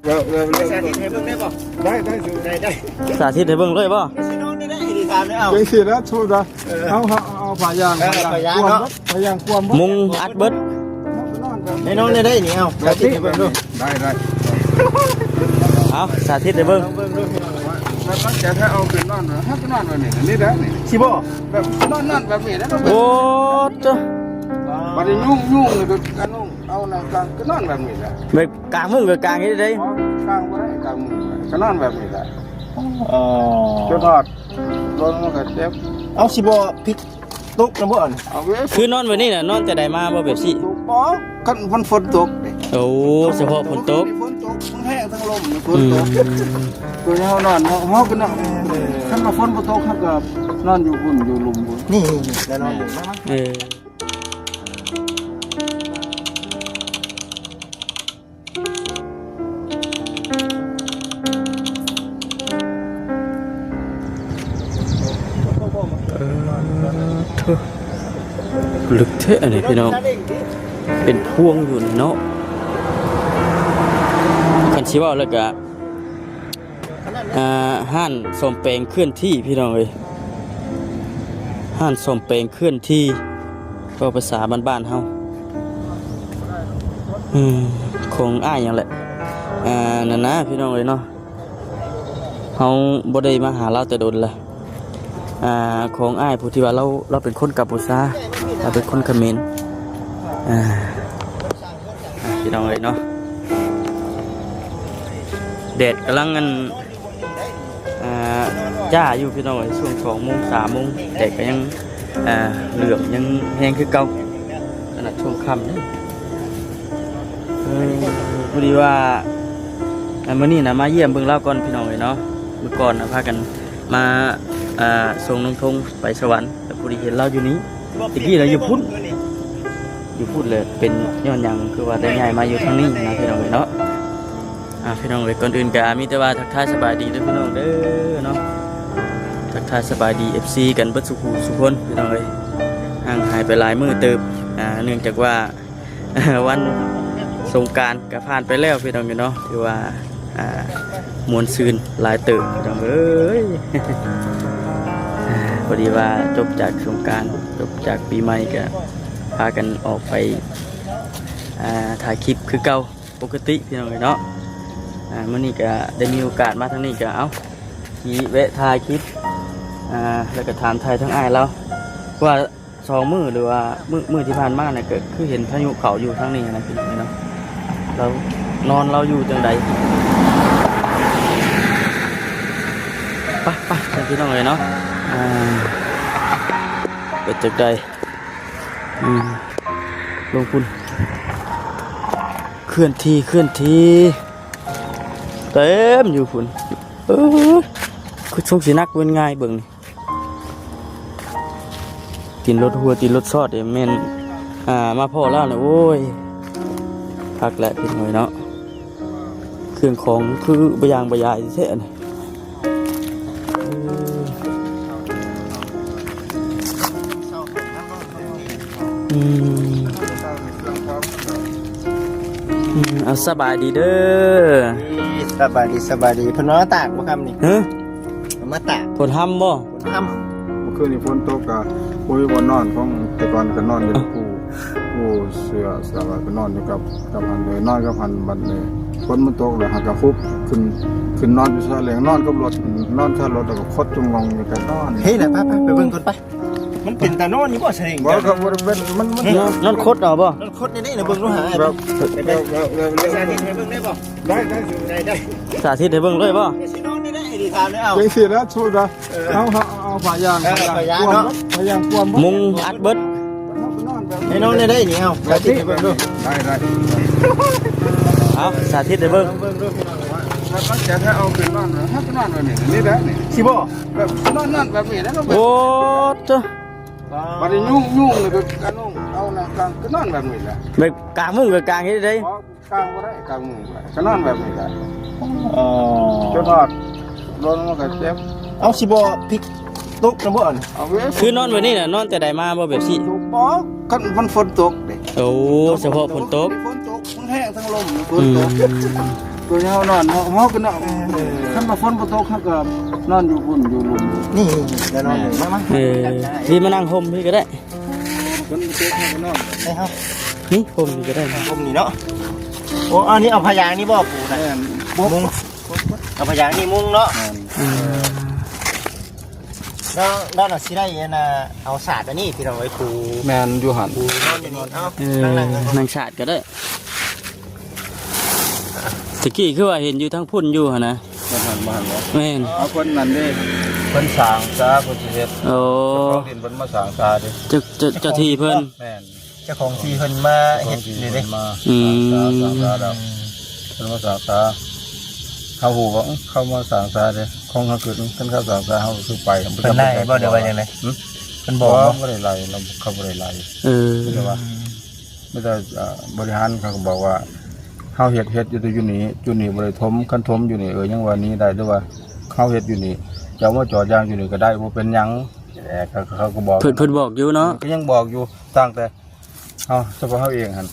ແລ້ວ ແລ້ວ ແລ້ວ ສາທິດໃຫ້ເບິ່ງໄດ້ບໍ່? ໄດ້ ໄດ້ ໄດ້ ໄດ້ ສາທິດໃຫ້ເບິ່ງເລີຍບໍ່? ຊິນອນໄດ້ ໄດ້ ໄດ້ຖາມແລ້ວ ເອົາ ຈັ່ງຊີ້ນະ ໂທດນະ ເອີ ເອົາ ເອົາ ເອົາຜ້າຢາງ ເອີ ຜ້າຢາງ ຜ້າຢາງ ກວມ ເນາະ ຜ້າຢາງກວມ ມຸງອັດເບິດ ນອນແບບນີ້ ໄດ້ ນອນໄດ້ ໄດ້ນີ້ ເອົາ ແບບນີ້ ສາທິດໃຫ້ເບິ່ງດູ ໄດ້ ໄດ້ ເອົາ ສາທິດໃຫ້ເບິ່ງ ເບິ່ງດູ ມັນຈະ ຖ້າເອົາຂຶ້ນນອນ ເຮົາກໍນອນແບບນີ້ ນີ້ໄດ້ນີ້ ຊິບໍ່ ແບບນອນ ນອນແບບນີ້ນະ ໂອ້ ໂຕ ບັດນີ້ຍຸງ ຍຸງນີ້ກໍ ກະນຸ່ງ ເອົານະ ກາງ ກໍນອນແບບນີ້ແຫຼະ ແບບກາງມຸ້ງກໍກາງເຮັດໄດ້ ອໍ ກາງບໍ່ໄດ້ ກາງມຸ້ງກໍນອນແບບນີ້ແຫຼະ ອໍ ຈົນຮອດ ລົງມັນກໍເຈັບ ເອົາ ຊິບໍ່ພິກຕົກນຳບໍ່ອັນ ເອົາເວີຍ ຄືນອນແບບນີ້ນະ ນອນແຕ່ໃດມາບໍ່ແບບຊີ້ ບໍ່ ຄັນມັນຝົນຕົກເດ້ ໂອ້ ສະເພາະຝົນຕົກ ຝົນຕົກ ທັງແຮງທັງລົມ ຝົນຕົກ ອືມ ຕົວເຮົານອນ ເຮົາ ເຮົາກໍນອນ ຄັນວ່າຝົນບໍ່ຕົກ ເຮົາກໍນອນຢູ່ພຸ້ນ ຢູ່ລຸ່ມພຸ້ນ ນີ້ ນີ້ ແລ້ວນອນຢູ່ນະ ເອີ. ເອີ ໂທ້ ລຶກແທ້ອັນນີ້ພີ່ນ້ອງ ເປັນພວງຢູ່ນີ້ເນາະ ຄັນຊິເວົ້າແລ້ວກະ ອ່າ ຮ້ານສ້ອມແປງເຄື່ອນທີ່ພີ່ນ້ອງເອີຍ ຮ້ານສ້ອມແປງເຄື່ອນທີ່ ເວົ້າພາສາບ້ານໆເຮົາ ອືມ ຂອງອ້າຍຫຍັງແຫຼະ ອ່າ ນັ້ນນະພີ່ນ້ອງເອີຍເນາະ ເຮົາບໍ່ໄດ້ມາຫາລາວແຕ່ດົນລະ ອ່າ ຂອງອ້າຍຜູ້ທີ່ວ່າລາວ ລາວເປັນຄົນກຳປູຊາ ລາວເປັນຄົນຂະເໝນ ອ່າ ພີ່ນ້ອງເອີຍເນາະ ແດດກຳລັງອັນ ອ່າ ຈ້າຢູ່ພີ່ນ້ອງເອີຍ ຊ່ວງສອງໂມງ ສາມໂມງ ແດດກໍຍັງ ອ່າ ເຫຼືອມ ຍັງແຮງຄືເກົ່າ ຂະໜາດຊ່ວງຄ່ຳເດ້ ເອີ ພໍດີວ່າ ອ່າ ມື້ນີ້ນະມາຢ້ຽມເບິ່ງລາວກ່ອນພີ່ນ້ອງເອີຍເນາະ ມື້ກ່ອນນະພາກັນມາ ອ່າ ສົ່ງນ້ອງທົງໄປສະຫວັນ ແລ້ວພໍດີເຫັນລາວຢູ່ນີ້ ແຕ່ກີ້ລາວຢູ່ພຸ້ນ ຢູ່ພຸ້ນແຫຼະ ເປັນຍ້ອນຫຍັງຄືວ່າໄດ້ຍ້າຍມາຢູ່ທາງນີ້ນະພີ່ນ້ອງເອີຍເນາະ ອ່າ ພີ່ນ້ອງເອີຍ ກ່ອນອື່ນກະມີແຕ່ວ່າທັກທາຍສະບາຍດີເດີພີ່ນ້ອງເດີເນາະ ທັກທາຍສະບາຍດີເອັຟຊີກັນເບິດສູ່ຜູ້ສູ່ຄົນພີ່ນ້ອງເອີຍ ຫ່າງຫາຍໄປຫຼາຍມື້ເຕີບ ອ່າ ເນື່ອງຈາກວ່າ ວັນສົງການກໍຜ່ານໄປແລ້ວພີ່ນ້ອງເອີຍເນາະ ຖືວ່າ ອ່າ ມ່ວນຊື່ນຫຼາຍເຕີບພີ່ນ້ອງເອີຍ ພໍດີວ່າຈົບຈາກສົງການ ຈົບຈາກປີໃໝ່ກໍພາກັນອອກໄປ ອ່າ ຖ່າຍຄລິບຄືເກົ່າ ປົກກະຕິພີ່ນ້ອງເອີຍເນາະ ອ່າ ມື້ນີ້ກໍໄດ້ມີໂອກາດມາທາງນີ້ກໍ ເອົ້າ ຊິແວະຖ່າຍຄລິບ ອ່າ ແລ້ວກໍຖາມໄຖ່ທາງອ້າຍລາວ ເພາະວ່າສອງມື້ ຫຼືວ່າມື້ ມື້ທີ່ຜ່ານມານະ ກໍຄືເຫັນພາຍຸເຂົ້າຢູ່ທາງນີ້ນະພີ່ນ້ອງເອີຍເນາະ ລາວນອນລາວຢູ່ຈັ່ງໃດ ໄປ ໄປ ພີ່ນ້ອງເອີຍເນາະ ອ່າ ເປັນຈັ່ງໃດ ອືມ ລົງພຸ້ນ ເຄື່ອນທີ່ ເຄື່ອນທີ່ ເຕັມຢູ່ພຸ້ນ ເອີ ຄືຊົງຊິໜັກເປັນງ່າຍເບິ່ງນີ້ ຕີນລົດຮົ່ວ ຕີນລົດຊອດ ແມ່ນ ອ່າ ມາພໍ້ລາວນະ ໂອ້ຍ ຄັກແຫຼະພີ່ນ້ອງເນາະ ເຄື່ອງຂອງຄືບໍ່ຢ່າງບໍ່ຢາຍແທ້ ອືມ ອືມ ເອົາ ສະບາຍດີເດີ ສະບາຍດີ ສະບາຍດີ ເພິ່ນມາຕາກບໍ່ຄ່ຳນີ້ ຮະ ມາຕາກ ຝົນຮຳບໍ່? ຮຳ ມື້ຄືນນີ້ຝົນຕົກກະບໍ່ມີບ່ອນນອນ ຂອງແຕ່ກ່ອນກະນອນຢູ່ພູ ພູເສືອ ສະວ່າກະນອນຢູ່ກັບ ກັບຫັ້ນເລີຍ ນອນກັບຫັ້ນ ບັດນີ້ຝົນມັນຕົກແລ້ວຫາກະຄຸບຂຶ້ນ ຂຶ້ນນອນຢູ່ຊາເລັງ ນອນກັບລົດ ນອນຄາລົດ ແລ້ວກໍຄົດຈຸ່ມງອງຢູ່ ກະນອນ ເຮີ້ຍ ໄປ ໄປ ໄປເບິ່ງກ່ອນໄປ ມັນເປັນຕານອນຢູ່ບໍ່ຊາເລັງ ບໍ່ ກໍບໍ່ໄດ້ເປັນ ມັນ ມັນ ນອນ ນອນຄົດເອົາບໍ່? ນອນຄົດນີ້ ນີ້ ເບິ່ງດູຫາ ແບບ ແບບ ແບບ ແບບ ສາທິດໃຫ້ເບິ່ງໄດ້ບໍ່? ໄດ້ ໄດ້ ໄດ້ ໄດ້ ສາທິດໃຫ້ເບິ່ງເລີຍບໍ່? ຊິນອນໄດ້ ໄດ້ ຖາມແລ້ວ ເອົາ ຈັ່ງຊີ້ນະ ໂທດນະ ເອີ ເອົາ ເອົາ ເອົາຜ້າຢາງ ເອີ ຜ້າຢາງ ຜ້າຢາງ ກວມ ເນາະ ເບິດ ຜ້າຢາງກວມເບິດ ມຸງອັດເບິດ ໃຫ້ນອນໄດ້ນີ້ ເອົາ ສາທິດໃຫ້ເບິ່ງດູ ໄດ້ ໄດ້ ເອົາ ສາທິດໃຫ້ເບິ່ງ ເບິ່ງດູພີ່ນ້ອງ ວ່າມັນຈະ ຖ້າເອົາຂຶ້ນນອນ ເຮົາກໍນອນແບບນີ້ ນີ້ແຫຼະນີ້ ຊິບໍ່ ແບບນອນ ນອນແບບນີ້ແຫຼະ ໂອ້ ໂຕ ບັດນີ້ຍຸງ ຍຸງນີ້ກໍກະນຸ່ງ ເອົານະ ກາງ ກໍນອນແບບນີ້ແຫຼະ ແບບກາງມຸ້ງກໍກາງເຮັດໄດ້ ບໍ່ ກາງບໍ່ໄດ້ ກາງມຸ້ງ ກໍນອນແບບນີ້ແຫຼະ ອໍ ຈົນຮອດ ລົງມັນກໍເຈັບ ເອົາ ຊິບໍ່ພິກຕົກນຳບໍ່ອັນ ເອົາເວີຍ ຄືນອນແບບນີ້ນະ ນອນແຕ່ໃດມາບໍ່ແບບຊີ້ ບໍ່ ຄັນມັນຝົນຕົກເດ້ ໂອ້ ສະເພາະຝົນຕົກ ຝົນຕົກ ທັງແຮງທັງລົມ ຝົນຕົກ ອືມ ໂຕເຮົານອນເນາະ ເຮົາກໍນອນ ເອີ ຄັນວ່າຝົນບໍ່ຕົກ ເຮົາກໍນອນຢູ່ພຸ້ນ ຢູ່ລຸ່ມ ນີ້ ແລ້ວນອນຢູ່ ມາ ມາ ເອີ ທີ່ມານັ່ງຮົ່ມພີ້ກໍໄດ້ ຝົນບໍ່ຕົກ ເຮົາກໍນອນ ໃຫ້ເຮົາ ນີ້ ຮົ່ມນີ້ກໍໄດ້ ຮົ່ມນີ້ເນາະ ໂອ້ ອັນນີ້ເອົາຜ້າຢາງນີ້ບໍ່ປູນະ ແມ່ນ ມຸງ ເອົາຜ້າຢາງນີ້ມຸງເນາະ ແມ່ນ ອືມ ແລ້ວ ແລ້ວນະຊິໄດ້ອັນນ່າ ເອົາສາດອັນນີ້ພີ່ນ້ອງເອີຍ ປູ ແມ່ນ ຢູ່ຫັ້ນ ປູນອນຢູ່ນີ້ ເອົາ ເອີ ນັ່ງໆ ນັ່ງສາດກໍໄດ້ ຕະກີ້ຄືວ່າເຫັນຢູ່ທາງພຸ້ນຢູ່ຫັ້ນນະ ບໍ່ທັນ ບໍ່ທັນບໍ່ ແມ່ນ ເອົາຄົນນັ້ນເດ້ ເພິ່ນສ້າງສາ ເພິ່ນຊິເຮັດ ໂອ້ ເຈົ້າຂອງດິນເພິ່ນມາສ້າງສາເດ້ ເຈົ້າ ເຈົ້າ ເຈົ້າທີ່ເພິ່ນ ແມ່ນ ເຈົ້າຂອງທີ່ເພິ່ນມາເຮັດນີ້ເດ້ ອືມ ເພິ່ນມາສ້າງສາ ເພິ່ນມາສ້າງສາ ເຮົາຮູ້ວ່າ ເອີ ເຂົາມາສ້າງສາເດ້ ຂອງເຮົາຄື ຄັນເຂົາສ້າງສາ ເຮົາຄືໄປ ເພິ່ນໄລ່ບໍ່ ຫຼືວ່າຈັ່ງໃດ ຫຶ ເພິ່ນບອກບໍ່ ບໍ່ໄດ້ໄລ່ ເຂົາບໍ່ໄດ້ໄລ່ ເອີ ເພິ່ນວ່າ ມີແຕ່ ເອີ ບໍລິຫານເຂົາກໍບອກວ່າ ເຮົາເຮັດ ເຮັດຢູ່ແຕ່ຢູ່ນີ້ ຈຸດນີ້ບໍ່ໄດ້ຖົມ ຄັນຖົມຢູ່ນີ້ ເອີ ຍັງວ່າໜີໄດ້ ຫຼືວ່າເຮົາເຮັດຢູ່ນີ້ ຈະເອົາມາຈອດຢາງຢູ່ນີ້ກໍໄດ້ ບໍ່ເປັນຫຍັງ ເຂົາ ເຂົາກໍບອກ ເພິ່ນ ເພິ່ນບອກຢູ່ເນາະ ກໍຍັງບອກຢູ່ ຕັ້ງແຕ່ ເຮົາ ສະເພາະເຮົາເອງຫັ້ນ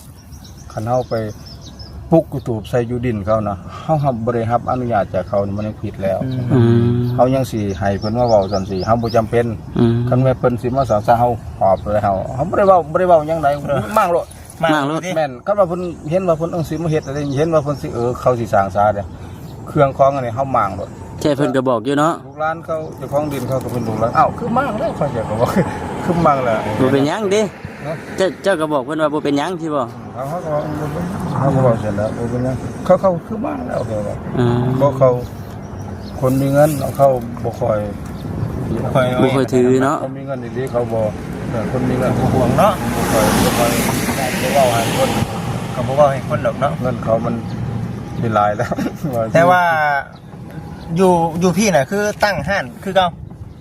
ຄັນເຮົາໄປປຸກຕູບໃສ່ຢູ່ດິນເຂົານະ ເຮົາຮັບ ບໍ່ໄດ້ຮັບອະນຸຍາດຈາກເຂົາ ມັນຍັງຜິດແລ້ວ ອືມ ເຮົາຍັງຊິໃຫ້ເພິ່ນມາເວົ້າຈັ່ງຊີ້ ເຮົາບໍ່ຈຳເປັນ ອືມ ຄັນແມ່ນເພິ່ນຊິມາສ້າງສາ ເຮົາຮອບແລ້ວ ເຮົາ ເຮົາບໍ່ໄດ້ເວົ້າ ບໍ່ໄດ້ເວົ້າຫຍັງໃດ ເອີ ມ້າງໂລດ ມ້າງໂລດ ແມ່ນ ຄັນວ່າເພິ່ນເຫັນວ່າເພິ່ນ ເອີ ຊິມາເຮັດ ເຫັນວ່າເພິ່ນຊິ ເອີ ເຂົາຊິສ້າງສາເດ້ ເຄື່ອງຂອງອັນນີ້ເຮົາມ້າງໂລດ ແທ້ເພິ່ນກໍບອກຢູ່ເນາະ ລູກຫຼານເຂົາ ເຈົ້າຂອງດິນເຂົາກໍເປັນລູກຫຼານ ອ້າວ ຄືມ້າງແລ້ວ ເຂົາເຈົ້າກໍບອກ ຄືມ້າງແລ້ວ ບໍ່ເປັນຫຍັງເດ້ ຮະ ເຈົ້າ ເຈົ້າກໍບອກເພິ່ນວ່າບໍ່ເປັນຫຍັງ ຊິບໍ່ ເຮົາ ເຮົາກໍວ່າ ເຮົາກໍເວົ້າຊັ້ນແຫຼະ ບໍ່ເປັນຫຍັງ ເຂົາ ເຂົາຄືມ້າງແລ້ວ ເຂົາວ່າ ອືມ ບໍ່ ເຂົາ ຄົນມີເງິນເນາະ ເຂົາບໍ່ຄ່ອຍ ບໍ່ຄ່ອຍ ບໍ່ຄ່ອຍຖືເນາະ ເຂົາມີເງິນດີໆ ເຂົາບໍ່ ເອີ ຄົນມີເງິນ ເຂົາບໍ່ຫວງເນາະ ບໍ່ຄ່ອຍ ບໍ່ຄ່ອຍ ບໍ່ເວົ້າໃຫ້ຄົນ ເຂົາບໍ່ເວົ້າໃຫ້ຄົນດອກເນາະ ເງິນເຂົາມັນມີຫຼາຍແລ້ວ ແຕ່ວ່າ ຢູ່ ຢູ່ພີ້ນະ ຄືຕັ້ງຮ້ານຄືເກົ່າ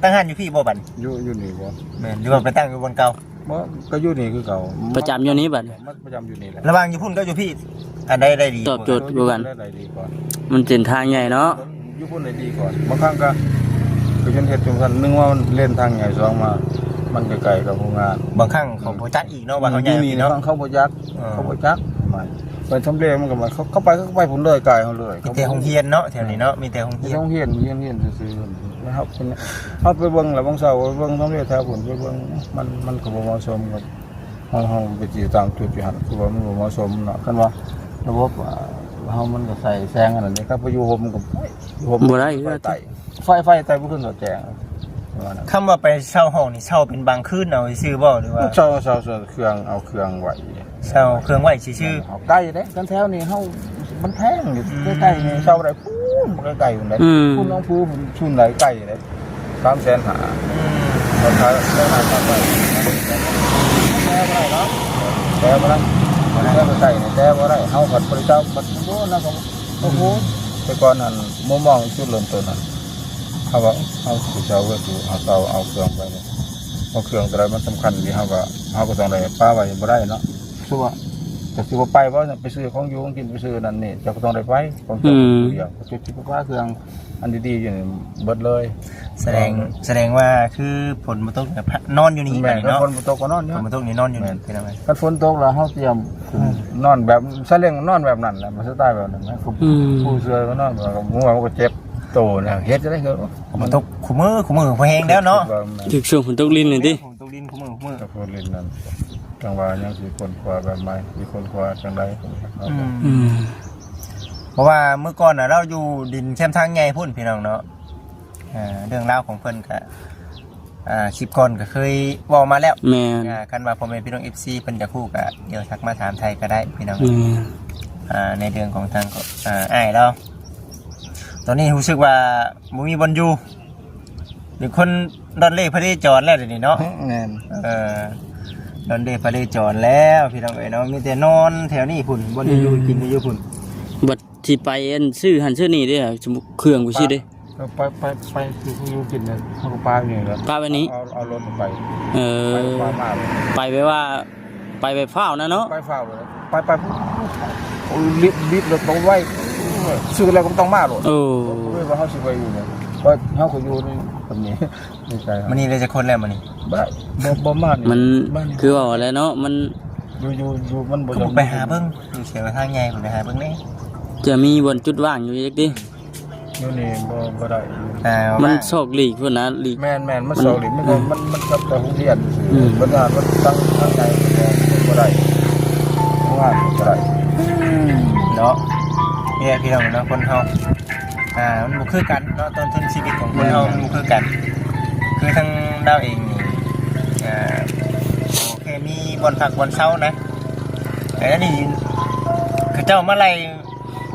ຕັ້ງຮ້ານຢູ່ພີ້ບໍ່ບັດນີ້ ຢູ່ ຢູ່ນີ້ບໍ່ ແມ່ນ ຫຼືວ່າໄປຕັ້ງຢູ່ບ່ອນເກົ່າ ບໍ່ ກໍຢູ່ນີ້ຄືເກົ່າ ປະຈຳຢູ່ນີ້ບັດນີ້ ປະຈຳຢູ່ນີ້ແຫຼະ ລະຫວ່າງຢູ່ພຸ້ນກັບຢູ່ພີ້ ອັນໃດໄດ້ດີ ຕອບໂຈດກວ່າກັນ ໄດ້ ໄດ້ດີກວ່າ ມັນເສັ້ນທາງໃຫຍ່ເນາະ ຢູ່ພຸ້ນໄດ້ດີກວ່າ ບາງຄັ້ງກໍ ກໍເຫັນເຮັດຈັ່ງຊັ້ນ ໜຶ່ງວ່າມັນເສັ້ນທາງໃຫຍ່ ສອງມາມັນໃກ້ໆກັບໂຮງງານ ບາງຄັ້ງເຂົາບໍ່ຈັກອີກເນາະ ວ່າເຂົາໃຫຍ່ເນາະ ບາງຄັ້ງເຂົາບໍ່ຈັກ ເອີ ເຂົາບໍ່ຈັກ ໄປ ໄປທຳເລມັນກໍ ເຂົາ ເຂົາໄປ ເຂົາໄປພຸ້ນເລີຍ ກາຍເຮົາເລີຍ ມີແຕ່ໂຮງຮຽນເນາະ ແຖວນີ້ເນາະ ມີແຕ່ໂຮງຮຽນ ໂຮງຮຽນ ໂຮງຮຽນ ໂຮງຮຽນຊື່ໆ ແລ້ວເຮົາ ເຮົາໄປເບິ່ງແລ້ວ ບາງເຊົ້າເບິ່ງທຳເລແຖວພຸ້ນ ໄປເບິ່ງ ມັນ ມັນກໍບໍ່ເໝາະສົມກັບ ເຮົາ ເຮົາໄປຢູ່ຕາມຈຸດຢູ່ຫັ້ນ ຄືວ່າມັນບໍ່ເໝາະສົມເນາະ ຄັນວ່າລະບົບ ເຮົາມັນກໍໃສ່ແສງອັນນັ້ນເດ້ ຄັນໄປຢູ່ຮົ່ມກໍ ຢູ່ຮົ່ມບໍ່ໄດ້ ໄຟໃຕ້ ໄຟ ໄຟໃຕ້ບໍ່ຂຶ້ນກໍແຈ້ງ ປະມານນັ້ນ ຄຳວ່າໄປເຊົ່າຫ້ອງນີ້ ເຊົ່າເປັນບາງຄືນເອົາຊື່ໆບໍ່ ຫຼືວ່າ ເຊົ່າ ເຊົ່າ ເຊົ່າເຄື່ອງ ເອົາເຄື່ອງໄວ້ ເຊົ່າເຄື່ອງໄວ້ຊື່ໆ ເຮົາໃກ້ເດ້ ຄັນແຖວນີ້ເຮົາ ມັນແພງຢູ່ ອືມ ໃກ້ໆນີ້ເຊົ່າໄດ້ ພຸ້ນ ໃກ້ໆພຸ້ນເດ້ ອືມ ພຸ້ນ ໜອງພູພຸ້ນ ຊຸນໄດ້ໄກເດ້ ສາມແສນຫ້າ ອືມ ເຂົາຂາຍແສນຫ້າ ສາມແສນ ແຕ່ບໍ່ໄດ້ເນາະ ແຕ່ບໍ່ໄດ້ ແຕ່ບໍ່ໄດ້ ແຕ່ບໍ່ໄດ້ ເຮົາພັດບໍ່ໄດ້ເຊົ່າ ພັດ ໂອ້ ນະ ໂອ້ໂຫ ອືມ ແຕ່ກ່ອນຫັ້ນ ມຸມມອງຈຸດເລີ່ມຕົ້ນຫັ້ນ ເຮົາວ່າ ເຮົາຊິເຊົ່າເຮືອນຢູ່ ເຮົາເຊົ່າເອົາເຄື່ອງໄປ ເພາະເຄື່ອງໂຕໃດມັນສຳຄັນທີ່ເຮົາກໍ ເຮົາກໍຕ້ອງໄດ້ປະໄວ້ ບໍ່ໄດ້ເນາະ ຄືວ່າ ກໍຊິບໍ່ໄປບໍ່ ໄປຊື້ຂອງຢູ່ຂອງກິນ ໄປຊື້ນັ້ນນີ້ ເຈົ້າກໍຕ້ອງໄດ້ໄປ ຂອງເຈົ້າ ອືມ ຜູ້ດຽວ ກໍຊິ ຊິບໍ່ປະເຄື່ອງ ອັນດີໆຢູ່ນີ້ເບິດເລີຍ ສະແດງ ສະແດງວ່າຄືຝົນບໍ່ຕົກກໍນອນຢູ່ນີ້ ແມ່ນ ອັນນີ້ເນາະ ຝົນບໍ່ຕົກກໍນອນຢູ່ ຝົນບໍ່ຕົກນີ້ນອນຢູ່ນີ້ ແມ່ນ ພີ່ນ້ອງເອີຍ ຄັນຝົນຕົກແລ້ວເຮົາຕຽມຂຶ້ນ ອືມ ນອນແບບ ສະເລັງນອນແບບນັ້ນແຫຼະ ມັນສະໄຕແບບນັ້ນນະ ຜູ້ ອືມ ຜູ້ເຊື່ອກໍນອນແບບ ຫົວມັນກໍເຈັບໂຕນະ ເຮັດຈັ່ງໃດຄື ມັນຕົກຄູ່ມື້ ຄູ່ມື້ ພໍແຮງແລ້ວເນາະ ຖືກຊ່ວງຝົນຕົກລິນນີ້ຕິ ຝົນຕົກລິນຄູ່ມື້ ຄູ່ມື້ ແຕ່ຝົນລິນນັ້ນ ຈັ່ງວ່າຍັງຊິຄົ້ນຄວ້າແບບໃໝ່ ຊິຄົ້ນຄວ້າຈັ່ງໃດ ອືມ ອືມ ເພາະວ່າມື້ກ່ອນນະ ລາວຢູ່ດິນແຄມທາງໃຫຍ່ພຸ້ນ ພີ່ນ້ອງເນາະ ອ່າ ເລື່ອງລາວຂອງເພິ່ນກະ ອ່າ ຄລິບກ່ອນກໍເຄີຍເວົ້າມາແລ້ວ ແມ່ນ ອ່າ ຄັນວ່າພໍ່ແມ່ພີ່ນ້ອງ ເອັຟຊີ ເພິ່ນຢາກຮູ້ກໍດຽວທັກມາຖາມໄທກໍໄດ້ພີ່ນ້ອງ ແມ່ນ ອ່າ ໃນເລື່ອງຂອງທາງ ອ່າ ອ້າຍລາວ ຕອນນີ້ຮູ້ສຶກວ່າບໍ່ມີບ່ອນຢູ່ ເປັນຄົນລ່ອນເລ່ພະເນຈອນແລ້ວດຽວນີ້ເນາະ ແມ່ນ ເອີ ລ່ອນເລ່ພະເນຈອນແລ້ວພີ່ນ້ອງເອີຍເນາະ ມີແຕ່ນອນແຖວນີ້ພຸ້ນ ບ່ອນຢູ່ ອືມ ກິນຢູ່ພຸ້ນ ບັດ ທີ່ໄປອັນຊື້ຫັ້ນຊື້ນີ້ເດ້ ເຄື່ອງໄປຊື້ເດ້ ໄປ ໄປ ໄປຊື້ຢູ່ກິນເດ້ ເຮົາກໍປະຢູ່ນີ້ແຫຼະ ປະໄວ້ນີ້ ເອົາ ເອົາລົດໄປ ເອີ ໄປ ໄປມາເລີຍ ໄປແບບວ່າ ໄປແບບຟ້າວນະເນາະ ໄປຟ້າວເລີຍ ໄປ ໄປ ບິດ ບິດລົດໄປໄວ ຊື້ແລ້ວກໍບໍ່ຕ້ອງມາໂລດ ເອີ ບໍ່ແມ່ນວ່າເຮົາຊິໄປຢູ່ນີ້ ເຮົາກໍຢູ່ນີ້ ແບບນີ້ ໃນໃຈ ມື້ນີ້ໄດ້ຈັກຄົນແລ້ວມື້ນີ້ ບໍ່ໄດ້ ບໍ່ ບໍ່ມານີ້ ມັນ ຄືເວົ້າແຫຼະເນາະ ມັນ ຢູ່ ຢູ່ ຢູ່ ມັນບໍ່ ຄືບໍ່ໄປຫາເບິ່ງ ຢູ່ເຂດວ່າທາງໃຫຍ່ ໄປຫາເບິ່ງແດ່ ຈະມີບ່ອນຈຸດວ່າງຢູ່ອີກຕິ? ຢູ່ນີ້ບໍ່ ບໍ່ໄດ້ ອ່າ ມັນຊອກຫຼີກພຸ້ນນະ ຫຼີກ ແມ່ນໆ ມັນຊອກຫຼີກ ມັນກໍ ມັນ ມັນກັບແຕ່ໂຮງຮຽນຊື່ ອືມ ບັນຫານມັນຕັ້ງທາງໃຫຍ່ ບໍ່ ບໍ່ໄດ້ ໂຮງງານບໍ່ໄດ້ ເນາະ ນີ້ແຫຼະພີ່ນ້ອງເນາະ ຄົນເຮົາ ອ່າ ມັນບໍ່ຄືກັນເນາະ ຕົ້ນທຶນຊີວິດຂອງຄົນເຮົາ ແມ່ນໆ ມັນບໍ່ຄືກັນ ຄືທາງລາວເອງນີ້ ອ່າ ໂອເຄ ມີບ່ອນພັກບ່ອນເຊົານະ ແຕ່ອັນນີ້ເຂົາເຈົ້າມາໄລ່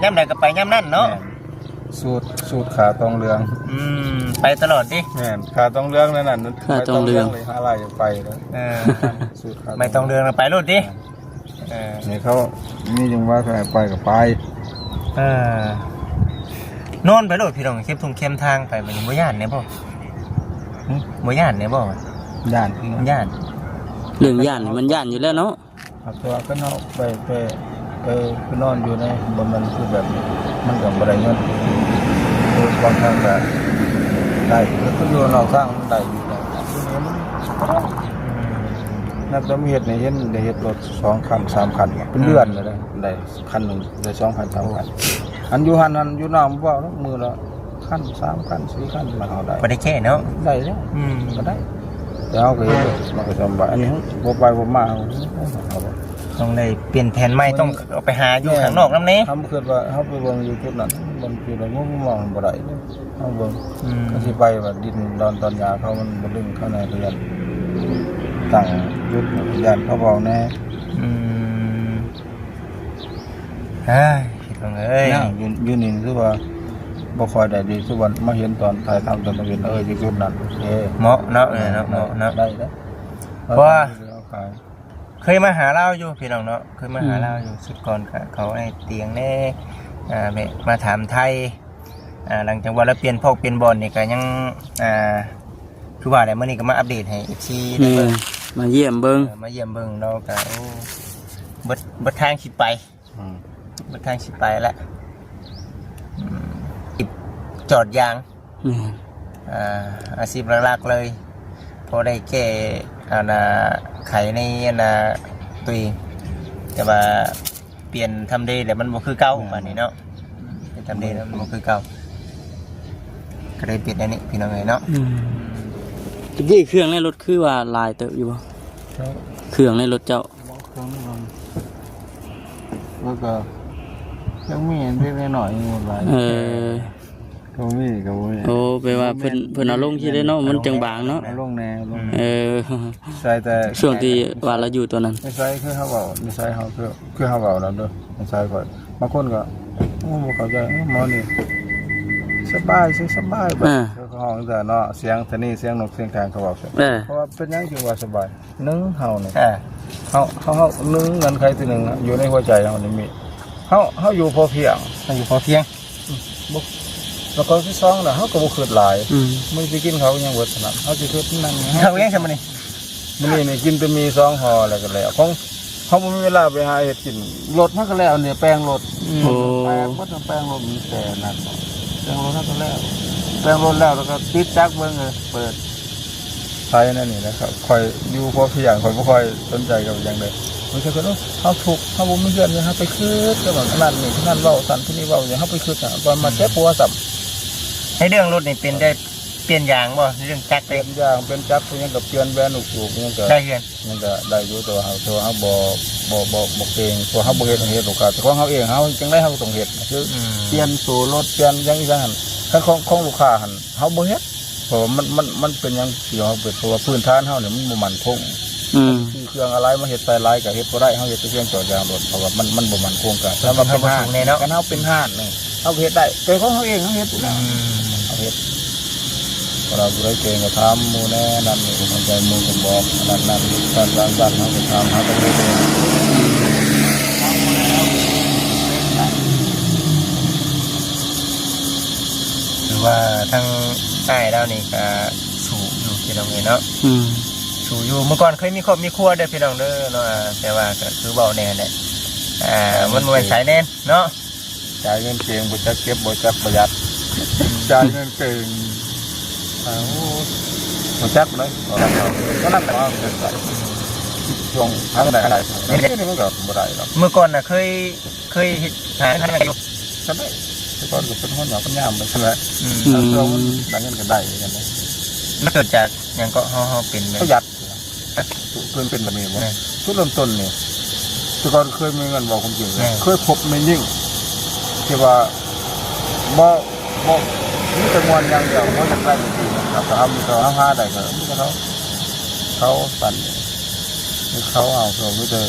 ຍາມໃດກໍໄປຍາມນັ້ນເນາະ ແມ່ນ ສູດ ສູດຂາຕອງເຫຼືອງ ອືມ ໄປຕະຫຼອດຕິ ແມ່ນ ຂາຕອງເຫຼືອງນັ້ນນະ ຂາຕອງເຫຼືອງ ໄປຕອງເຫຼືອງເລີຍ ຫາໄລ່ໄປເລີຍ ເອີ ສູດຂາ ໄປຕອງເຫຼືອງນະ ໄປໂລດຕິ ແມ່ນ ເອີ ນີ້ເຂົາມີຈັ່ງຫວະໃຫ້ໄປກໍໄປ ເອີ ນອນໄປໂລດພີ່ນ້ອງ ເຄັມທຸ່ງເຄັມທາງໄປ ບັດນີ້ບໍ່ຢ້ານແດ່ບໍ່? ຫຶ? ບໍ່ຢ້ານແດ່ບໍ່? ຢ້ານ ຢ້ານ ເລື່ອງຢ້ານນີ້ມັນຢ້ານຢູ່ແລ້ວເນາະ ຫາກແຕ່ວ່າຄັນເຮົາໄປ ໄປ ໄປ ໄປນອນຢູ່ໃນ ບໍ່ແມ່ນຄືແບບນີ້ ມັນກໍບໍ່ໄດ້ເງິນ ບາງຄັ້ງກໍໄດ້ ແຕ່ຄືຢູ່ນອກທາງມັນໄດ້ຢູ່ແລ້ວ ອືມ ນັບແຕ່ມາເຮັດນີ້ ເຫັນໄດ້ເຮັດລົດສອງຄັນ ສາມຄັນ ເປັນເດືອນ ອືມ ແລ້ວໄດ້ ໄດ້ຄັນໜຶ່ງ ໄດ້ສອງພັນ ສາມພັນ ໂອ້ ອັນຢູ່ຫັ້ນຫັ້ນ ຢູ່ນອກບໍ່ເວົ້າດອກ ມື້ລະ ຄັນ ສາມຄັນ ສີ່ຄັນ ມາເຮົາໄດ້ ບໍ່ໄດ້ແກ້ເນາະ ໄດ້ແລ້ວ ອືມ ກໍໄດ້ ແຕ່ເຮົາກໍເຮັດ ມັນກໍສຳບາຍ ອັນນີ້ເຮົາບໍ່ໄປບໍ່ມາ ເຮົາ ເຮົາ ຕ້ອງໄດ້ປ່ຽນແຜນໃໝ່ ຕ້ອງອອກໄປຫາຢູ່ຂ້າງນອກນຳແດ່ ເຮົາບໍ່ຄິດວ່າ ເຮົາໄປເບິ່ງຢູ່ຈຸດນັ້ນ ມັນຢູ່ໃນມຸມມອງບໍ່ໄດ້ ເຮົາເບິ່ງ ອືມ ຄັນຊິໄປວ່າດິນດອນຕອນຫຍ້າເຂົາມັນບໍ່ດຶງເຂົ້າໃນ ກໍຢ້ານຕັ້ງຈຸດ ຢ້ານເຂົາເວົ້າແດ່ ອືມ ອ້າຍ ພີ່ນ້ອງເອີຍ ຍາກຢູ່ ຢູ່ນີ້ຄືວ່າບໍ່ຄ່ອຍໄດ້ດີ ຄືວ່າມາເຫັນຕອນຖ່າຍທຳຕອນກາງເວັນ ເອີ ຢູ່ຈຸດນັ້ນ ໂອເຄ ເໝາະເນາະ ເອີ ເນາະ ເໝາະເນາະ ໄດ້ເດ້ ເພາະວ່າເຮົາຂາຍ ເຄີຍມາຫາລາວຢູ່ພີ່ນ້ອງເນາະ ເຄີຍມາຫາ ອືມ ລາວຢູ່ ຊຸດກ່ອນກະເຂົາໃຫ້ຕຽງແດ່ ອ່າ ແມ່ນ ມາຖາມໄທ ອ່າ ຫຼັງຈາກວ່າລາວປ່ຽນພອກປ່ຽນບ່ອນນີ້ກະຍັງ ອ່າ ຄືວ່າແຫຼະ ມື້ນີ້ກໍມາອັບເດດໃຫ້ເອັຟຊີ ແມ່ນ ໄດ້ເບິ່ງ ມາຢ້ຽມເບິ່ງ ເອີ ມາຢ້ຽມເບິ່ງ ລາວກໍ ໂອ້ ເບິດ ເບິດທາງຊິໄປ ອືມ ເບິດທາງຊິໄປແລ້ວ ອືມ ຕິດຈອດຢາງ ແມ່ນ ອ່າ ອາຊີບຫຼັກໆເລີຍ ພໍໄດ້ແກ້ ອັນນ່າ ໄຂໃນ ອັນນ່າ ຕົວເອງ ແຕ່ວ່າປ່ຽນທຳເລແລ້ວມັນບໍ່ຄືເກົ່າ ແມ່ນ ບາດນີ້ເນາະ ປ່ຽນທຳເລແລ້ວມັນບໍ່ຄືເກົ່າ ກໍເລີຍເປັນອັນນີ້ພີ່ນ້ອງເອີຍເນາະ ອືມ ຕະກີ້ເຄື່ອງໃນລົດຄືວ່າຫຼາຍເຕີບຢູ່ບໍ່? ເອີ ເຄື່ອງໃນລົດເຈົ້າ ເຄື່ອງນີ້ມັນ ແລ້ວກໍຍັງມີອັນເລັກໆນ້ອຍໆຢູ່ຫຼາຍ ເອີ ກໍມີ ກໍບໍ່ມີ ໂອ້ ແປວ່າເພິ່ນ ເພິ່ນເອົາລົງຊິໄດ້ເນາະ ມັນຈັ່ງບາງເນາະ ເອົາລົງແດ່ ເອົາລົງແດ່ ເອີ ໃສ່ແຕ່ ຊ່ວງທີ່ວ່າລາວຢູ່ຕອນນັ້ນ ໃສ່ຄືເຮົາເວົ້າ ນິໄສເຮົາຄື ຄືເຮົາເວົ້ານັ້ນເດີ ໃສ່ຂ້ອຍ ບາງຄົນກໍ ໂອ້ ບໍ່ເຂົ້າໃຈ ເອີ ໝໍນີ້ສະບາຍ ສະບາຍ ແບບ ອ່າ ເຂົາຮ້ອງຈັ່ງຊັ້ນເນາະ ສຽງທະນີ ສຽງນົກ ສຽງກາງ ເຂົາເວົ້າ ເອີ ເພາະວ່າເປັນຫຍັງຈຶ່ງວ່າສະບາຍ? ໜຶ່ງ ເຮົານີ້ ອ່າ ເຮົາ ເຮົາ ເຮົາ ໜຶ່ງ ເງື່ອນໄຂທີໜຶ່ງ ຢູ່ໃນຫົວໃຈເຮົານີ້ມີ ເຮົາ ເຮົາຢູ່ພໍພຽງ ເຮົາຢູ່ພໍພຽງ ອືມ ບໍ່ ແລ້ວກໍທີສອງນະ ເຮົາກໍບໍ່ຄິດຫຼາຍ ອືມ ມື້ຊິກິນເຂົ້າຫຍັງເບິດນັ້ນ ເຮົາຊິຄິດນັ້ນ ເຂົ້າຫຍັງຊະມື້ນີ້? ມື້ນີ້ນີ້ກິນແຕ່ໝີ່ສອງຫໍ່ແລ້ວກໍແລ້ວ ຂອງ ເຮົາບໍ່ມີເວລາໄປຫາເຮັດກິນ ລົດເຮົາກໍແລ້ວນີ້ ແປງລົດ ອືມ ໂອ້ ແປງໝົດ ແປງລົດມີແຕ່ນັ້ນ ແປງລົດເຮົາກໍແລ້ວ ແປງລົດແລ້ວ ແລ້ວກໍຕິດຈັກເບິ່ງ ເອີ ເປີດ ໄທແນວນີ້ແຫຼະ ຂ້ອຍຢູ່ພໍພຽງ ຂ້ອຍບໍ່ຄ່ອຍສົນໃຈກັບຫຍັງເລີຍ ບາງເທື່ອເພິ່ນ ເອີ ເຮົາທຸກ ເຮົາບໍ່ມີເຮືອນ ເຮົາໄປຄິດກັບອັນນັ້ນນີ້ ຜູ້ນັ້ນເວົ້າຊັ້ນ ຜູ້ນີ້ເວົ້າຫຍັງ ເຮົາໄປຄິດນະ ກໍມາເຈັບຫົວຊ້ຳ ໃນເລື່ອງລົດນີ້ເປັນໄດ້ ປ່ຽນຢາງບໍ່? ໃນເລື່ອງຈັກ ປ່ຽນຢາງ ປ່ຽນຈັກ ເປັນຫຍັງກໍປ່ຽນແບຣນລູກສູບ ຫຍັງກໍ ໄດ້ເຮືອນ ມັນກໍໄດ້ຢູ່ ແຕ່ວ່າເຮົາ ແຕ່ວ່າເຮົາບໍ່ ບໍ່ ບໍ່ ບໍ່ເກັ່ງ ເພາະເຮົາບໍ່ເຮັດ ເຮັດໂອກາດ ຂອງເຮົາເອງ ເຮົາຈັ່ງໃດເຮົາກໍຕ້ອງເຮັດ ຄື ອືມ ປ່ຽນໂສ້ລົດ ປ່ຽນຫຍັງອີ່ຫຍັງຫັ້ນ ຄັນຂອງ ຂອງລູກຄ້າຫັ້ນ ເຮົາບໍ່ເຮັດ ເພາະວ່າມັນ ມັນ ມັນເປັນຫຍັງທີ່ເຮົາເປັນ ເພາະວ່າພື້ນຖານເຮົານີ້ມັນບໍ່ໝັ້ນຄົງ ອືມ ຊື້ເຄື່ອງອະໄຫຼມາເຮັດໃສ່ຫຼາຍກໍເຮັດບໍ່ໄດ້ ເຮົາເຮັດແຕ່ພຽງເຈາະຢາງລົດ ເພາະວ່າມັນ ມັນບໍ່ໝັ້ນຄົງ ກໍ ຖ້າວ່າເປັນຮ້ານ ເຮົາບໍ່ສູງແນ່ເນາະ ຄັນເຮົາເປັນຮ້ານນີ້ ເຮົາກໍເຮັດໄດ້ ແຕ່ຂອງເຮົາເອງເຮົາເຮັດຢູ່ແລ້ວ ອືມ ເຮົາເຮັດ ເວລາຜູ້ໃດເກັ່ງກໍຖາມໝູ່ແດ່ ນັ້ນນີ້ ບໍ່ເຂົ້າໃຈໝູ່ກໍບອກ ອັນນັ້ນນັ້ນ ສັດສັດສັດ ເຮົາກໍຖາມ ເຮົາກໍເຮັດເອງ ຖືວ່າທາງອ້າຍລາວນີ້ກໍສູ້ຢູ່ພີ່ນ້ອງເອີຍເນາະ ອືມ ສູ້ຢູ່ ເມື່ອກ່ອນເຄີຍມີຄອບມີຄົວເດີພີ່ນ້ອງເດີເນາະ ອ່າ ແຕ່ວ່າກໍຄືເວົ້າແນ່ແຫຼະ ອ່າ ມັນບໍ່ແມ່ນສາຍແນນເນາະ ຈ່າຍເງິນເກັ່ງ ບໍ່ຈັກເກັບ ບໍ່ຈັກປະຢັດ ຈ່າຍເງິນເກັ່ງ ໂອ້ ບໍ່ຈັກເລີຍ ບໍ່ຈັກເລີຍ ກໍນັ້ນແຫຼະວ່າ ຊ່ວງທາງໃດກໍໄດ້ ນີ້ມັນກໍບໍ່ໄດ້ດອກ ເມື່ອກ່ອນນະເຄີຍ ເຄີຍເຮັດຫາເງິນທາງນັ້ນຢູ່ ກໍໄດ້ ແຕ່ກ່ອນກໍເປັນຫົວໜ້າເປັນຍາມໄປຊັ້ນແຫຼະ ອືມ ອືມ ເອົາຕົວມັນໄດ້ເງິນກໍໄດ້ກັນນະ ມັນເກີດຈາກຫຍັງເກາະ? ເຮົາ ເຮົາເປັນແບບ ປະຢັດ ເພິ່ນເປັນແບບນີ້ບໍ່? ແມ່ນ ຈຸດເລີ່ມຕົ້ນນີ້ ແຕ່ກ່ອນເຄີຍມີເງິນ ເວົ້າຄວາມຈິງ ແມ່ນ ເຄີຍພົບແມ່ຍິງທີ່ວ່າບໍ່ ບໍ່ ມີແຕ່ມ່ວນຢ່າງດຽວ ບໍ່ຢາກໄດ້ແຕ່ເຮົາ ເຮົາ ເຮົາຫາໄດ້ກໍມີແຕ່ເຂົາ ເຂົາປັ່ນ ເຂົາເອົາ ເຂົາມີແຕ່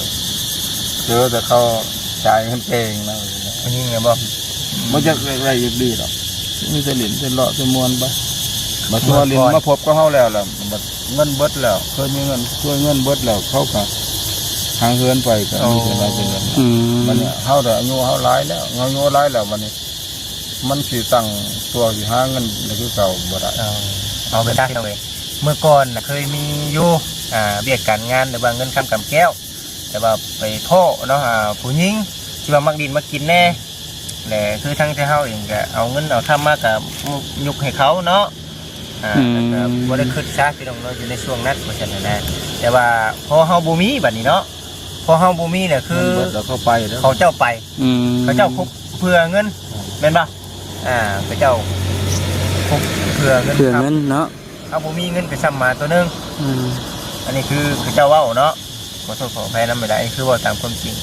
ເຈີແຕ່ເຂົາຈ່າຍເງິນເກັ່ງນະ ຜູ້ຍິງນະບໍ່? ບໍ່ຢາກໄດ້ຢາກດີດອກ ມີແຕ່ຫຼິ້ນແຕ່ເລາະແຕ່ມ່ວນໄປ ບັດວ່າຫຼິ້ນມາພົບກັບເຮົາແລ້ວ ແລ້ວບັດເງິນເບິດແລ້ວ ເຄີຍມີເງິນ ຊ່ວຍເງິນເບິດແລ້ວ ເຂົາກໍຫາເຮືອນໄປ ກໍມີແຕ່ລາວເປັນແບບນັ້ນ ອືມ ບັດນີ້ເຮົາໄດ້ອາຍຸເຮົາຫຼາຍແລ້ວ ອາຍຸເຮົາຫຼາຍແລ້ວ ບັດນີ້ມັນຊິຕັ້ງຕົວຊິຫາເງິນໄດ້ຄືເກົ່າບໍ່ໄດ້ ເອີ ເອົາແບບນັ້ນເລີຍ ເມື່ອກ່ອນນະເຄີຍມີຢູ່ ອ່າ ວຽກການງານ ຫຼືວ່າເງິນຄຳກຳແກ້ວ ແຕ່ວ່າໄປພໍ້ເນາະ ອ່າ ຜູ້ຍິງທີ່ວ່າມັກດິ້ນມັກກິນແດ່ ແລະ ຄືທັງແຕ່ເຮົາເອງກະເອົາເງິນເອົາຄຳມາກະຍົກໃຫ້ເຂົາເນາະ ອ່າ ອືມ ແລ້ວກະບໍ່ໄດ້ຄຶດຊະ ພີ່ນ້ອງເນາະ ຢູ່ໃນຊ່ວງນັ້ນວ່າຊັ້ນນະ ແຕ່ວ່າພໍເຮົາບໍ່ມີບັດນີ້ເນາະ ພໍເຮົາບໍ່ມີແລ້ວຄື ເຂົາເຈົ້າໄປ ອືມ ເຂົາເຈົ້າຄົບເພື່ອເງິນ ແມ່ນບໍ່? ອ່າ ເຂົາເຈົ້າຄົບເພື່ອເງິນ ເພື່ອເງິນເນາະ ເຮົາບໍ່ມີເງິນກໍຊ້ຳໝາຕົວໜຶ່ງ ອືມ ອັນນີ້ຄືເຂົາເຈົ້າເວົ້າເນາະ ຂໍໂທດຂໍອະໄພນຳ ແມ່ນລະ ອັນນີ້ຄືເວົ້າຕາມຄວາມຈິງ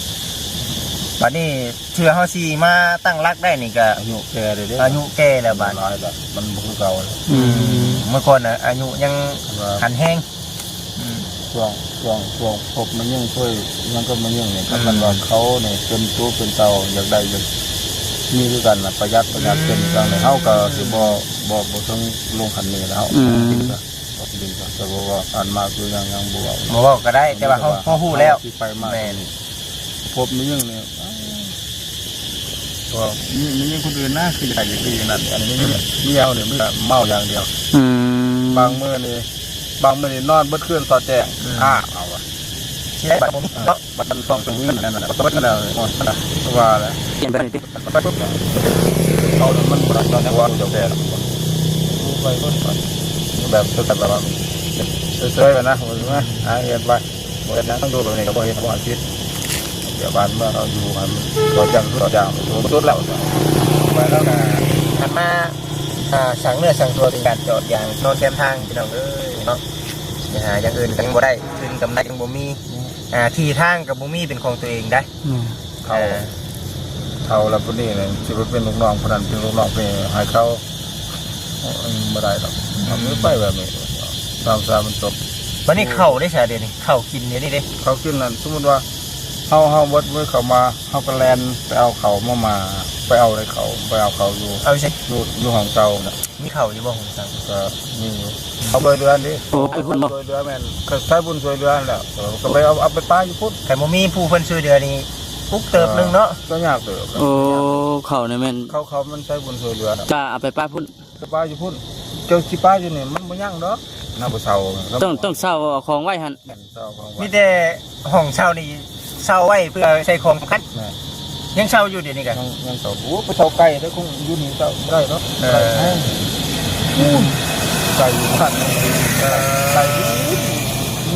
ບັດນີ້ເທື່ອເຮົາຊິມາຕັ້ງຫຼັກໄດ້ນີ້ກໍອາຍຸແກ່ແລ້ວເດ້ ອາຍຸແກ່ແລ້ວບາດ ຫຼາຍແລ້ວ ມັນບໍ່ຄືເກົ່າແລ້ວ ອືມ ເມື່ອກ່ອນນະອາຍຸຍັງ ຄັນແຮງ ອືມ ຊ່ວງ ຊ່ວງ ຊ່ວງພົບແມ່ຍິງ ຊ່ວຍຫຍັງກັບແມ່ຍິງນີ້ ອືມ ຄັນວ່າເຂົານີ້ເປັນໂຕເປັນເຕົາ ຢາກໄດ້ ຢາກມີຄືກັນນະ ປະຢັດ ປະຢັດ ອືມ ເປັນຈັ່ງໃດ ເຮົາກໍຊິບໍ່ ບໍ່ ບໍ່ເຖິງລົງຂັ້ນນີ້ແລ້ວ ອືມ ເຮົາກໍບໍ່ວ່າ ອັນມາຄືຫຍັງ ຍັງບໍ່ເວົ້າ ບໍ່ເວົ້າກໍໄດ້ ແຕ່ວ່າເຮົາ ເຮົາຮູ້ແລ້ວ ເຮົາຊິໄປມາ ແມ່ນ ຕົງນີ້ ພົບແມ່ຍິງນີ້ ກໍມີ ມີຄົນອື່ນນະ ຄືຢາກໄດ້ ຢາກໄດ້ນັ້ນ ອັນນີ້ເມຍເຮົານີ້ມີແຕ່ເມົາຢ່າງດຽວ ອືມ ບາງມື້ນີ້ ບາງມື້ນີ້ນອນເບິດຄືນສອດແຈ້ງ ອືມ ອ້າ ເອົາວະ ຊິໄດ້ບັດບໍ່ມີເນາະ ບັດມັນຕ້ອງເປັນເງິນນັ້ນນະ ເບິດແລ້ວ ວ່າແລ້ວ ປ່ຽນໄປນີ້ຕິ ໄປປຸບ ເອົາແລ້ວມັນບໍ່ໄດ້ຕອນນີ້ວ່າເຈົ້າແດ່ ໄປພຸ້ນໄປ ແບບ ຄືກັນແບບວ່າ ເຊີຍໆໄປນະ ຫາເຮັດໄປ ບໍ່ເຮັດຫຍັງ ຢູ່ແບບນີ້ກໍບໍ່ເຮັດ ບໍ່ອາຊີບ ດຽວບ້ານເມືອງເຮົາຢູ່ໃຫ້ມັນຕໍ່ຈັ່ງຕໍ່ຢ່າງ ສຸດແລ້ວ ໄປແລ້ວກໍ ຖັດມາ ອ່າ ສ້າງເນື້ອສ້າງຕົວ ເປັນການຈອດຢາງນອນແຄມທາງ ພີ່ນ້ອງເອີຍເນາະ ໄປຫາຢ່າງອື່ນກໍຍັງບໍ່ໄດ້ ທຶນກຳໄລຍັງບໍ່ມີ ອ່າ ທີ່ທາງກໍບໍ່ມີເປັນຂອງຕົວເອງໄດ໋ ອືມ ເຂົາ ເອີ ເຖົ້າແລ້ວ ຜູ້ນີ້ແຫຼະ ຊິໄປເປັນລູກນ້ອງຜູ້ນັ້ນ ເປັນລູກນ້ອງ ໄປໃຫ້ເຂົາ ໂອ້ຍ ບໍ່ໄດ້ດອກ ອືມ ເອົາມືໄປແບບນີ້ ຕາມສາມັນຕົກ ບັດນີ້ເຂົ້າເດ້ຊະ ດຽວນີ້ ເຂົ້າກິນດຽວນີ້ເດ້ ເຂົ້າກິນນັ້ນ ສົມມຸດວ່າ ເຮົາ ເຮົາເບິດມື້ເຂົ້າມາ ເຮົາກໍແລ່ນໄປເອົາເຂົ້າມາ ມາ ໄປເອົາໄດ້ເຂົ້າ ໄປເອົາເຂົ້າຢູ່ ເອົາໃສ ຢູ່ ຢູ່ຫ້ອງເຊົ່ານະ ມີເຂົ້າຢູ່ບໍ່ຫ້ອງເຊົ່າ? ກໍມີຢູ່ ເຂົາຊ່ວຍເຫຼືອເດ້ ໂອ້ ໄປພຸ້ນບໍ່? ຊ່ວຍເຫຼືອແມ່ນ ກໍໃຊ້ບຸນຊ່ວຍເຫຼືອຫັ້ນແຫຼະ ເອີ ກໍໄປເອົາ ເອົາໄປປະຢູ່ພຸ້ນ ຄັນບໍ່ມີຜູ້ເພິ່ນຊ່ວຍເຫຼືອນີ້ ອຸກເຕີບໜຶ່ງເນາະ ກໍຍາກເຕີບ ໂອ້ ເຂົ້ານີ້ແມ່ນ ເຂົ້າ ເຂົ້າມັນໃຊ້ບຸນຊ່ວຍເຫຼືອນະ ກະເອົາໄປປະພຸ້ນ ໄປປະຢູ່ພຸ້ນ ເຈົ້າຊິປະຢູ່ນີ້ມັນບໍ່ຍັງດອກ ນະ ຜູ້ເຖົ້າ ຕ້ອງ ຕ້ອງເຊົ່າເອົາຂອງໄວ້ຫັ້ນ ແມ່ນ ເຊົ່າເອົາຂອງໄວ້ ມີແຕ່ຫ້ອງເຊົ່ານີ້ເຊົ່າໄວ້ເພື່ອໃສ່ຂອງສຳຄັນ ແມ່ນ ຍັງເຊົ່າຢູ່ດຽວນີ້ກະ ຍັງ ຍັງເຊົ່າ ໂອ້ ໄປເຊົ່າໄກເດີ້ ຄົງຢູ່ນີ້ເຊົ່າບໍ່ໄດ້ດອກ ເອີ ໄກແຮງ ໂອ້ ໄກຢູ່ບ້ານ ເອີ ໄກຢູ່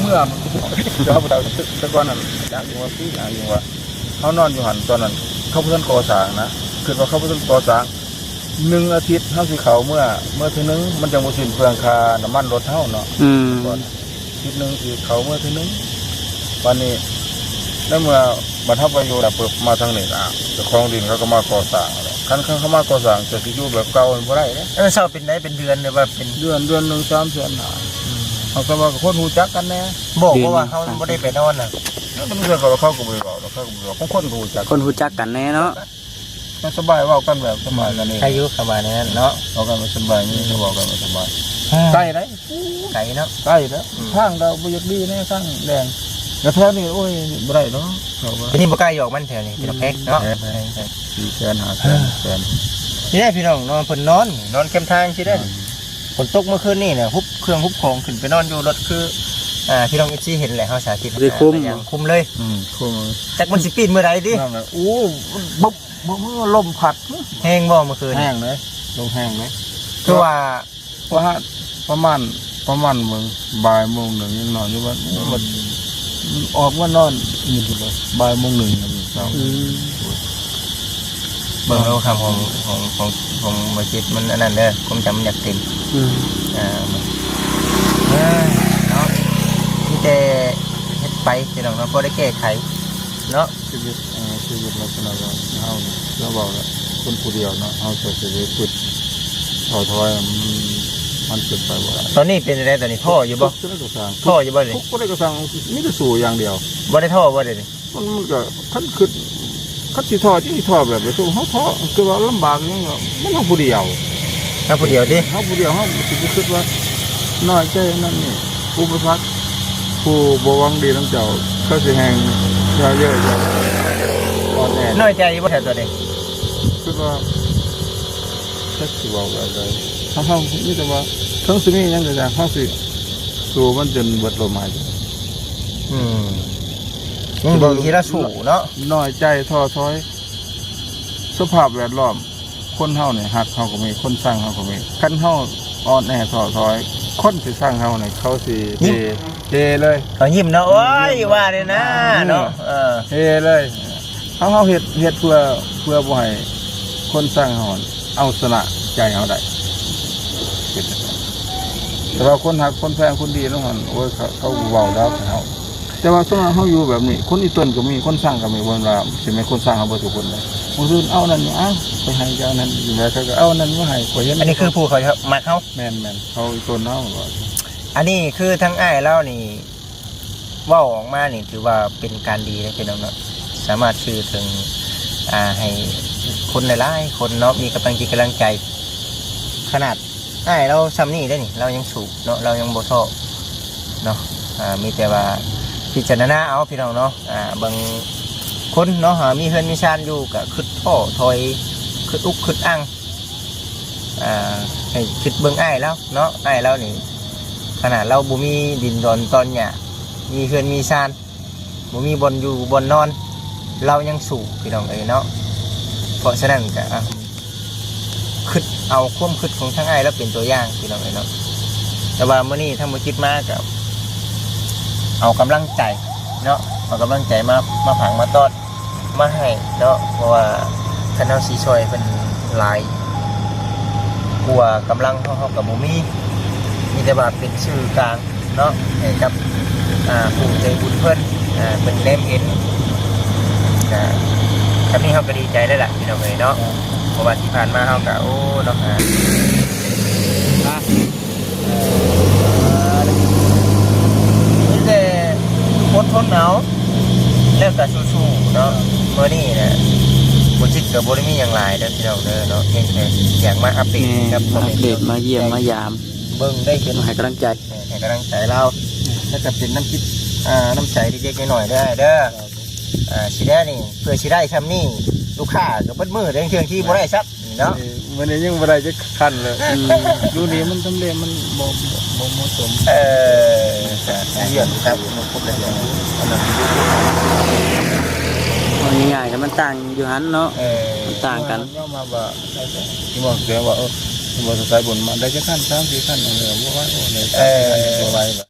ເມືອງ ແຕ່ກ່ອນນັ້ນ ຢາກຢູ່ວ່າ ຢາກຢູ່ວ່າ ເຮົານອນຢູ່ຫັ້ນ ຕອນນັ້ນເຂົາບໍ່ທັນກໍ່ສ້າງນະ ຄິດວ່າເຂົາບໍ່ທັນກໍ່ສ້າງ ໜຶ່ງອາທິດເຮົາຊິເຂົ້າເມືອ ເມືອເທື່ອໜຶ່ງ ມັນຈັ່ງບໍ່ສິ້ນເປືອງຄ່ານ້ຳມັນລົດເຮົາເນາະ ອືມ ອາທິດໜຶ່ງຊິເຂົ້າເມືອເທື່ອໜຶ່ງ ບາດນີ້ໃນເມື່ອ ບັດເຮົາໄປຢູ່ແລ້ວປຶບ ມາທາງນີ້ລະ ເຈົ້າຂອງດິນເຂົາກໍມາກໍ່ສ້າງແລ້ວ ຄັນເຂົາມາກໍ່ສ້າງ ເຈົ້າຊິຢູ່ແບບເກົ່າມັນບໍ່ໄດ້ເດ້ ເອີ ເຊົ່າເປັນໃດ ເປັນເດືອນ ຫຼືວ່າເປັນ ເດືອນ ເດືອນໜຶ່ງສາມແສນຫ້າ ອືມ ເຮົາກໍວ່າຄົນຮູ້ຈັກກັນແດ່ ບອກວ່າເຮົາບໍ່ໄດ້ໄປນອນນະ ເຂົາກໍບໍ່ໄດ້ເວົ້າ ເຂົາກໍບໍ່ໄດ້ເວົ້າ ຂອງຄົນກໍຮູ້ຈັກ ຄົນຮູ້ຈັກກັນແດ່ເນາະ ກໍສະບາຍ ເວົ້າກັນແບບສະບາຍກັນເອງ ໃຄຢູ່ຄຳວ່າແນວນັ້ນເນາະ ເວົ້າກັນແບບສະບາຍ ມີເວົ້າກັນແບບສະບາຍ ໄກໄດ໋ ໄກເນາະ ໄກແລ້ວ ອືມ ທາງກໍບໍ່ຢາກດີແດ່ ທາງແດງ ແລ້ວແຖວນີ້ ໂອ້ຍ ບໍ່ໄດ້ດອກ ເຂົາວ່າ ທີນີ້ບໍ່ກ້າຢອກມັນແຖວນີ້ ເປັນແພງເນາະ ແພງ ສີ່ແສນ ຫ້າແສນ ແສນ ນີ້ແຫຼະພີ່ນ້ອງເນາະ ເພິ່ນນອນ ນອນແຄມທາງຊີ້ເດ້ ອືມ ຝົນຕົກເມື່ອຄືນນີ້ນະ ຮຸບເຄື່ອງຮຸບຂອງຂຶ້ນໄປນອນຢູ່ລົດ ຄື ອ່າ ພີ່ນ້ອງເອັຟຊີເຫັນແຫຼະ ເຮົາສາທິດ ຄືຄຸມ ຢ່າງຄຸມເລີຍ ອືມ ຄຸມ ຈັກມັນຊິປີນມື້ໃດຕິ ນັ້ນແຫຼະ ໂອ້ ບຶບ ບໍ່ ລົມພັດ ແຮງບໍ່ເມື່ອຄືນ? ແຮງເດ້ ລົມແຮງເດ້ ຄືວ່າ ວ່າປະມານ ປະມານເບິ່ງ ບ່າຍໂມງໜຶ່ງ ຍັງນອນຢູ່ບ້ານ ອືມ ມັນອອກມານອນຢູ່ພຸ້ນເລີຍ ບ່າຍໂມງໜຶ່ງນະເຊົ້າ ອືມ ເບິ່ງໂລກຂອງ ຂອງ ຂອງ ຂອງບໍ່ຈິດມັນອັນນັ້ນເດີ ຄວາມຈຳມັນຢາກເຕັມ. ອືມ ອ່າ ເອີຍເນາະ ມີແຕ່ເຮັດໄປພີ່ນ້ອງເນາະ ພໍໄດ້ແກ້ໄຂເນາະ. ຊີວິດ ເອີ ຊີວິດລັກສະນະແບບເຮົານີ້ ລະເວົ້າລະ ຄົນຜູ້ດຽວເນາະ ເຮົາຈະໄປຝຶດທໍ້ຖອຍ ມັນ ມັນເປັນໄປບໍ່ໄດ້. ຕອນນີ້ເປັນຈັ່ງໃດ? ຕອນນີ້ທໍ້ຢູ່ບໍ່? ທຸກ ທຸກ ທຸກ ທໍ້ຢູ່ບໍ່ດຽວນີ້? ທຸກບໍ່ໄດ້ກະຊ່າງ ມີແຕ່ສູ້ຢ່າງດຽວ. ບໍ່ໄດ້ທໍ້ບໍ່ດຽວນີ້? ມັນ ມັນກໍ ຄັນຄິດ ຄັນຊິທໍ້ ຊິທໍ້ແບບໃດ? ເຮົາທໍ້ ຄືວ່າລຳບາກຫຍັງ ມັນເຮົາຜູ້ດຽວ. ເຮົາຜູ້ດຽວຕິ? ເຮົາຜູ້ດຽວ ເຮົາຊິໄປຄິດວ່ານ້ອຍໃຈນັ້ນນີ້ ອຸປະສັກ ຜູ້ບໍ່ຫວັງດີນຳເຈົ້າ ເຂົາຊິແຮ່ງເຍີະເຍີະ ອ່ອນແອ. ນ້ອຍໃຈບໍ່ແທ້ຕົວນີ້? ຄິດວ່າ ຈັກຊິເວົ້າແບບໃດ ເຮົາ ເຮົາມີແຕ່ວ່າ ເຖິງຊິມີຫຍັງກໍຢ່າ ເຮົາຊິສູ້ມັນຈົນເບິດລົມຫາຍໃຈ. ອືມ ຍັງດີທີ່ລາວສູ້ເນາະ. ນ້ອຍໃຈ ທໍ້ຖອຍ ສະພາບແວດລ້ອມ ຄົນເຮົານີ້ຮັກເຮົາກໍມີ ຄົນຊັງເຮົາກໍມີ. ຄັນເຮົາອ່ອນແອ ທໍ້ຖອຍ ຄົນທີ່ຊັງເຮົານີ້ ເຂົາຊິເຮ ເຮເລີຍ. ເຂົາຍິ້ມເນາະ. ໂອ້ຍ ວ່າເລີຍນະເນາະ. ເອີ ເຮເລີຍ. ເຮົາ ເຮົາເຮັດ ເຮັດເພື່ອ ເພື່ອບໍ່ໃຫ້ຄົນຊັງເຮົາເອົາຊະນະໃຈເຮົາໄດ້. ເປັນຈັ່ງຊັ້ນ. ແຕ່ວ່າຄົນຮັກ ຄົນແພງ ຄົນດີນຳຫັ້ນ ໂອ້ຍ ເຂົາ ເຂົາເວົ້າແລ້ວໃຫ້ເຮົາ. ແຕ່ວ່າສ່ວນມາກເຮົາຢູ່ແບບນີ້ ຄົນອີຕົນກໍມີ ຄົນຊັງກໍມີ. ບໍ່ແມ່ນວ່າຊິແມ່ນຄົນຊັງເຮົາເບິດທຸກຄົນເດ້. ບາງຄົນເອົານັ້ນມາ ອ້າວ ໄປໃຫ້ເຈົ້ານັ້ນ ແລ້ວເຂົາກໍເອົານັ້ນມາໃຫ້ ຂ້ອຍເຫັນ. ອັນນີ້ຄືຜູ້ເຂົາມັກເຮົາ. ແມ່ນໆ ເຂົາອີຕົນເຮົາ. ອັນນີ້ຄືທາງອ້າຍລາວນີ້ ເວົ້າອອກມານີ້ຖືວ່າເປັນການດີເດ້ພີ່ນ້ອງເນາະ ສາມາດສື່ເຖິງ ອ່າ ໃຫ້ຄົນຫຼາຍໆຄົນເນາະ ມີກຳລັງຈິດກຳລັງໃຈ. ຂະໜາດອ້າຍລາວຊ່ຳນີ້ເດ້ນີ້ ລາວຍັງສູ້ເນາະ ລາວຍັງບໍ່ທໍ້ເນາະ. ອ່າ ມີແຕ່ວ່າພິຈາລະນາເອົາພີ່ນ້ອງເນາະ. ອ່າ ບາງຄົນເນາະ ອ່າ ມີເຮືອນມີຊານຢູ່ ກະຄຶດທໍ້ຖອຍ ຄຶດອຸກຄຶດອັ່ງ. ອ່າ ໃຫ້ຄິດເບິ່ງອ້າຍລາວເນາະ ອ້າຍລາວນີ້ ຂະໜາດລາວບໍ່ມີດິນດອນຕອນຫຍ້າ ມີເຮືອນມີຊານ ບໍ່ມີບ່ອນຢູ່ບ່ອນນອນ ລາວຍັງສູ້ພີ່ນ້ອງເອີຍເນາະ. ເພາະສະນັ້ນກະ ອ່າ ຄຶດເອົາຄວາມຄຶດຂອງທາງອ້າຍລາວເປັນຕົວຢ່າງພີ່ນ້ອງເອີຍເນາະ. ແຕ່ວ່າມື້ນີ້ທາງບໍ່ຈິດມາກະເອົາກຳລັງໃຈເນາະ ເອົາກຳລັງໃຈມາ ມາຝາກມາຕ້ອນ ມາໃຫ້ເນາະ ເພາະວ່າຄັນເຮົາຊິຊ່ອຍເພິ່ນຫຼາຍກວ່າກຳລັງເຮົາ ເຮົາກໍບໍ່ມີ ມີແຕ່ວ່າເປັນສື່ກາງເນາະ ໃຫ້ກັບ ອ່າ ຜູ້ໃຈບຸນເພິ່ນ ອ່າ ເພິ່ນແນມເຫັນ. ກະ ສ່ຳນີ້ເຮົາກໍດີໃຈແລ້ວລະພີ່ນ້ອງເອີຍເນາະ ເພາະວ່າທີ່ຜ່ານມາເຮົາກໍ ໂອ້ ເນາະ ອ່າ ມີແຕ່ອົດທົນເອົາ ແລ້ວກໍສູ້ໆເນາະ. ມື້ນີ້ນະ ບໍ່ຈິດກໍບໍ່ໄດ້ມີຫຍັງຫຼາຍເດີພີ່ນ້ອງເດີເນາະ ພຽງແຕ່ຢາກມາອັບເດດກັບພໍ່ແມ່ ອັບເດດ ມາຢ້ຽມມາຢາມ ເບິ່ງໄດ້ເຫັນ ໃຫ້ກຳລັງໃຈ ໃຫ້ກຳລັງໃຈລາວ ແລ້ວກໍເປັນນ້ຳຈິດ ອ່າ ນ້ຳໃຈເລັກໆນ້ອຍໆເດີອ້າຍເດີ. ອ່າ ຊິໄດ້ນີ້ ເພື່ອຊິໄດ້ຊ່ຳນີ້ ລູກຄ້າກໍເບິດມື້ເດ້ ເທື່ອທີ່ບໍ່ໄດ້ຊ້ຳ ເນາະ ມື້ນີ້ຍັງບໍ່ໄດ້ຈັກຄັນເລີຍ. ອືມ ຢູ່ນີ້ມັນທຳເລມັນບໍ່ ບໍ່ ບໍ່ເໝາະສົມ. ເອີ ກໍເລື່ອນຄັບ ມັນຄົບໄດ້ເລື່ອນ ອັນນັ້ນ ເວົ້າງ່າຍໆ ກໍມັນຕ່າງຢູ່ຫັ້ນເນາະ. ເອີ ມັນຕ່າງກັນ ຍອມຮັບວ່າ ທີ່ວ່າ ແຕ່ວ່າ ເອີ ທີ່ວ່າສາຍບຸນມາໄດ້ຈັກຄັນ ສາມສີ່ຄັນ ເອີ ບໍ່ໄຫວ ໂອ້ ໄດ້ ເອີ ສາມສີ່ຄັນ ບໍ່ໄຫວ.